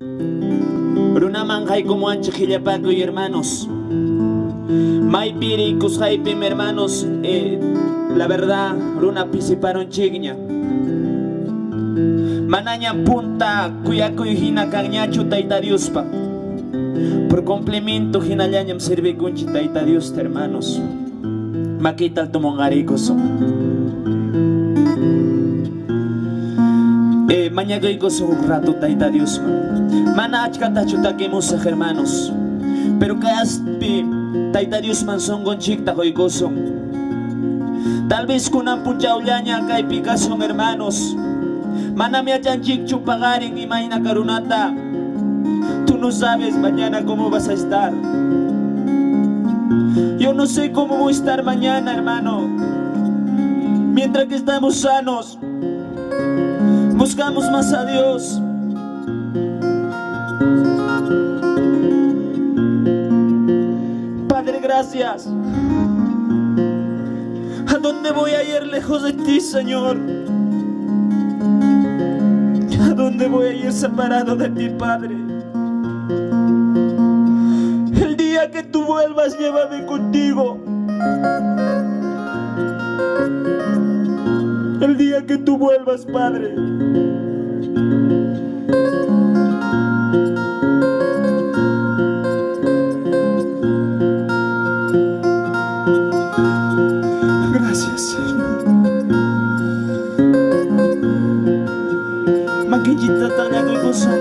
Runaman haykumuwanchik qillapakuy, hermanos. Maypi rikusqaypim, hermanos, la verdad, runa pisiparunchikña. Manaña punta kuyakuy hina kanñachu Tayta Diospa. Por cumplimiento hinallañam servikunchik Tayta Diosta, hermanos. Makita altumonqariykusun. Mañakuykusun huk rato Tayta Diosman. Mana achkatachu takimusaq, hermanos. Pero kayaspi Tayta Diosman sunqunchikta quykusun. Tal vez kunan punchawllaña kaypi kasun, hermanos. Manam yachanchikchu paqarin imayna karunata. Tú no sabes mañana cómo vas a estar. Yo no sé cómo voy a estar mañana, hermano. Mientras que estamos sanos, buscamos más a Dios. Padre, gracias. ¿A dónde voy a ir lejos de ti, Señor? ¿A dónde voy a ir separado de ti, Padre? El día que tú vuelvas, llévame contigo. El día que tú vuelvas, Padre. Gracias, Señor. Makinchita tañakuykusun.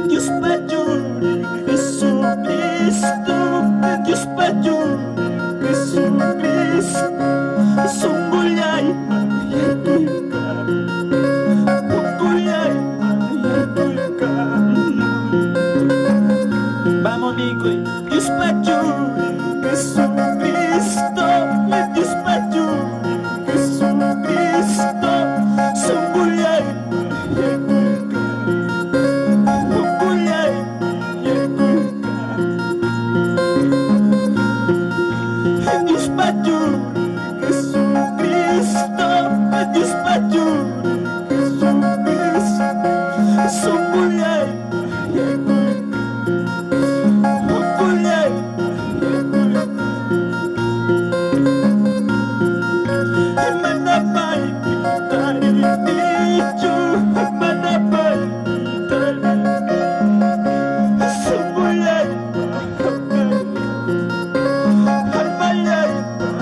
Dios Padre Jesucristo, Dios Padre Jesucristo, sunqullay mayakuyka, sunqullay mayakuyka. Vamos, mikuy. Dios Padre Jesucristo, Dios Padre Jesucristo, sunqullay mayakuyka, sunqullay mayakuyka. Dios Padre Jesucristo, Dios Padre Jesucristo, sunqullay mayakuyka, sunqullay mayakuyka. Manapay tarinichu, manapay tarinichu, sunqullay almayay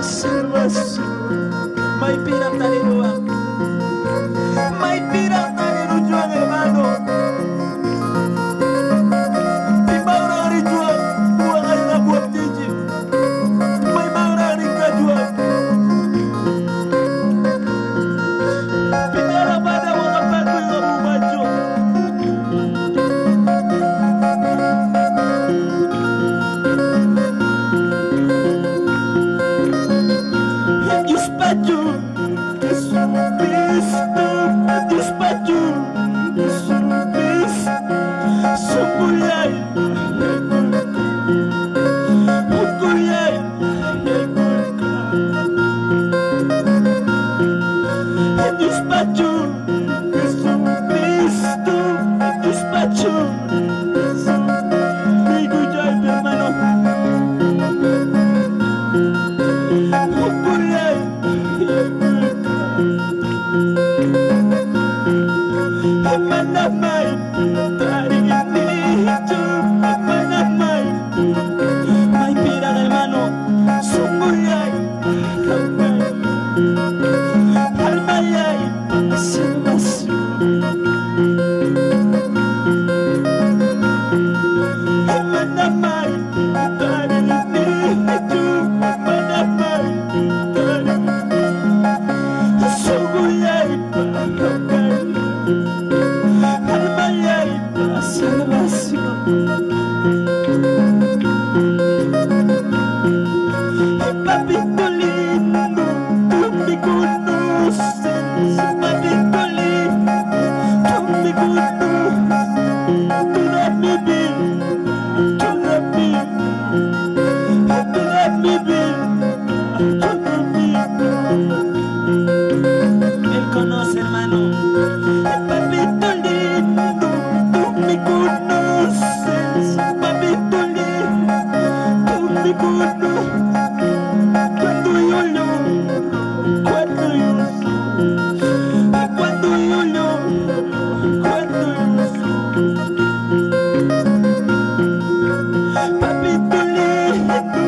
salvación. Maypira tariruan, maypira tariruchuan, hermano. Pimaurarichuan, waqayqapuaptinchik, maymaurarikachuan. Pitara mana waqapakuyqamumachu. Dios Padre Jesucristo, Dios Padre Jesucristo, sunqullay mayakuyka, sunqullay mayakuyka. Dios Padre Jesucristo, Dios Padre Jesucristo, hermano. Sunqullay mayakuyka. Manamay tarinichu, manamay, maypira, hermano, sunqullay almayay salvación. Manamay tarinichu, manamay tarinichu, sunqullay almayay salvación. Papito lindo, tú me conoces, papito lindo, tú me conoces, toda mi vida, toda mi vida, toda mi vida, toda mi vida. Él conoce, hermano. Cuando yo lloro, cuando yo sufro, cuando yo lloro, cuando yo sufro. Papito lindo, tú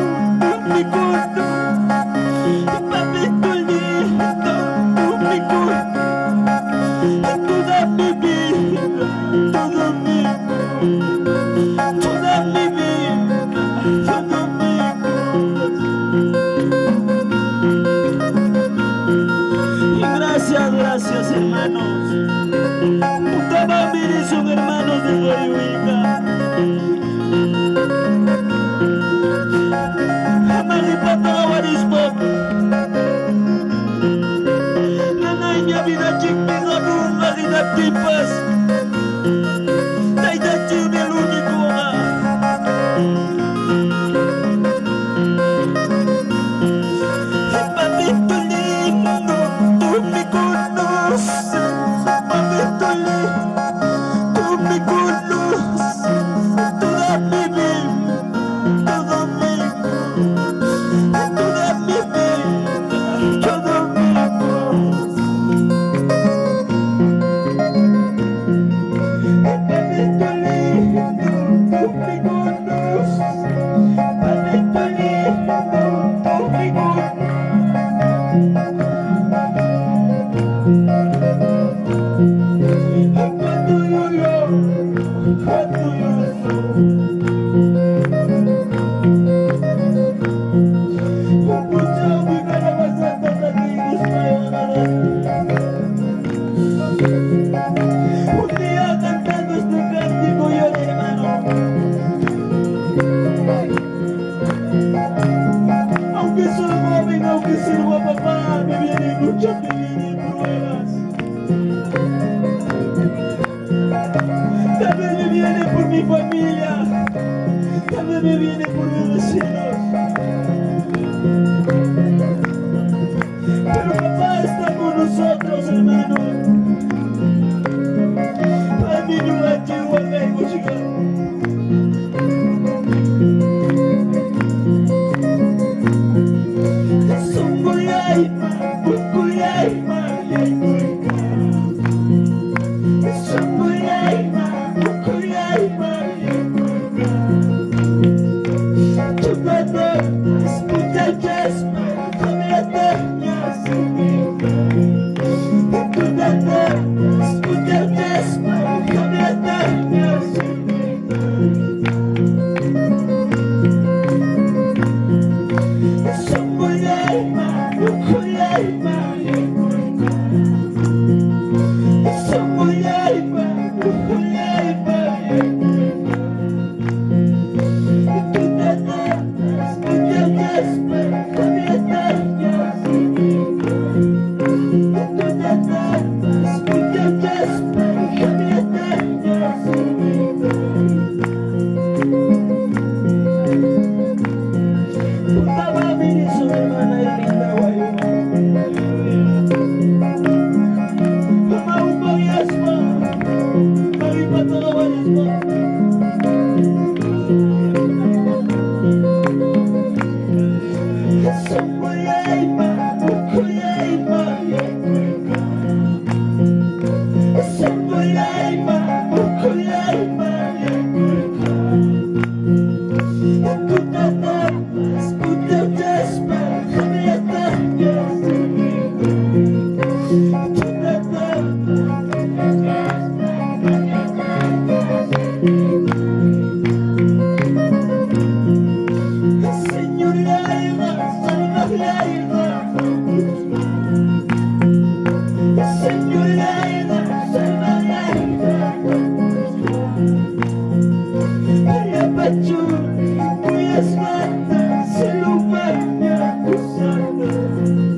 me conoces. Papito lindo, tú me conoces. Toda mi vida, todo mi amor, toda mi vida, todo mi corazón. Y gracias, gracias, hermanos. Puta son hermanos de Guayuica. Amalipatawarispo. Nanay vida chikpiga bunga hinaptipas. Tayta chimi el único. Papito lindo, tú me conoces. Papito lindo, tú me conoces. Toda mi vida, todo mi, toda mi vida, todo mi corazón. Papito lindo, tú me conoces. Papito lindo, tú me conoces. Cuando yo lloro, cuando yo sufro, un día cantando este cántico lloré, hermano. Aunque soy joven, aunque sirvo a papá, me vienen muchas, me vienen pruebas. Tal vez me viene por mi familia, tal vez me viene por mis vecinos. Pero papá está con nosotros, hermano.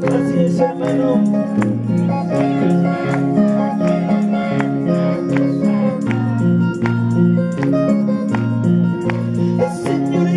Así es, hermano. Señor,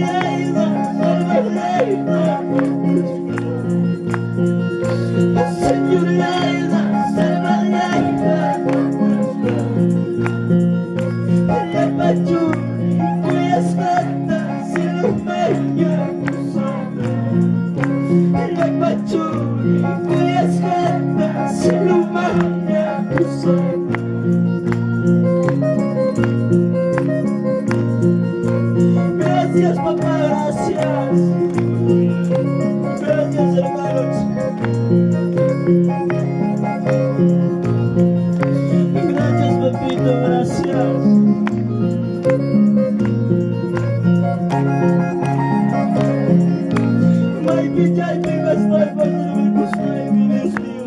Chaypi kaspaypas servikusqayki, Dios mío.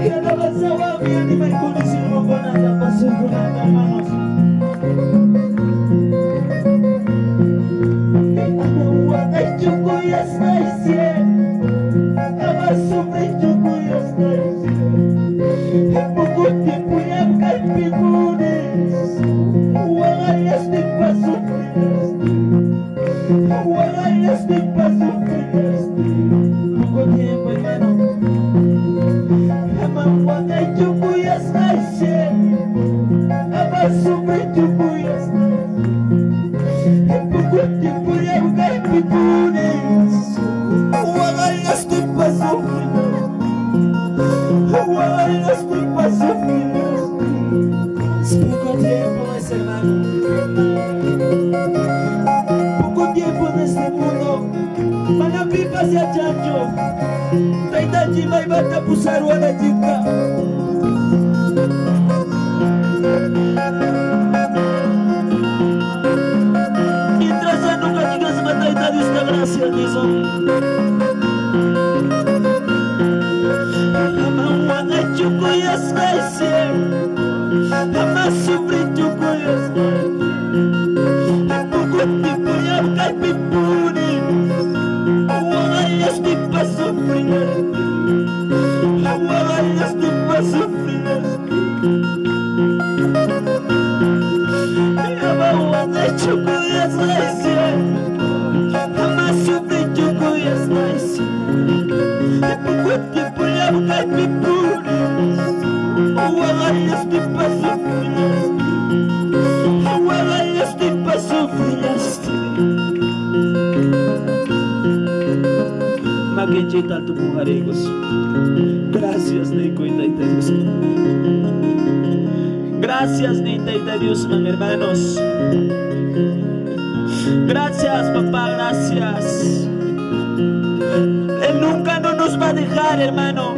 Y alabanzawanmi animaykuni siervokunata, pastorkunata, hermanos. Ama waqaychu kuyasqaysi, ama sufrichu kuyasqaysi. Poco tiempo llamkaypi punis, waqallastinpas sufrillaste, waqallastinpas sufrillaste. Poco tiempo, hermano. Ama waqaychu kuyasqaysi, ama sufrichu kuyasqaysi. Poco tiempo llamkaypi punis, waqallastinpas sufrillaste, waqallastinpas sufrillaste. Es poco tiempo, es hermano. Poco tiempo en este mundo. Mana pipas yachanchu. Taytanchik maymanta pusaruwananchikqa. Mientras tanto, kachikaspa Tayta Diosta gracias nisun. Ama waqaychu kuyasqaysi, ama sufrichu kuyasqaysi. Poco tiempo llamkaypi punis, waqallastinpas sufrillaste, waqallastinpas sufrillaste. Ama waqaychu kuyasqaysi, ama sufrichu kuyasqaysi. Poco tiempo llamkaypi punis, waqallastinpas sufrillaste, waqallastinpas sufrillaste. Makinchita tupujarigos. Gracias, Nico y Tayta Dios. Gracias, Nita y Dios, man, hermanos. Gracias, papá, gracias. Él nunca no nos va a dejar, hermano.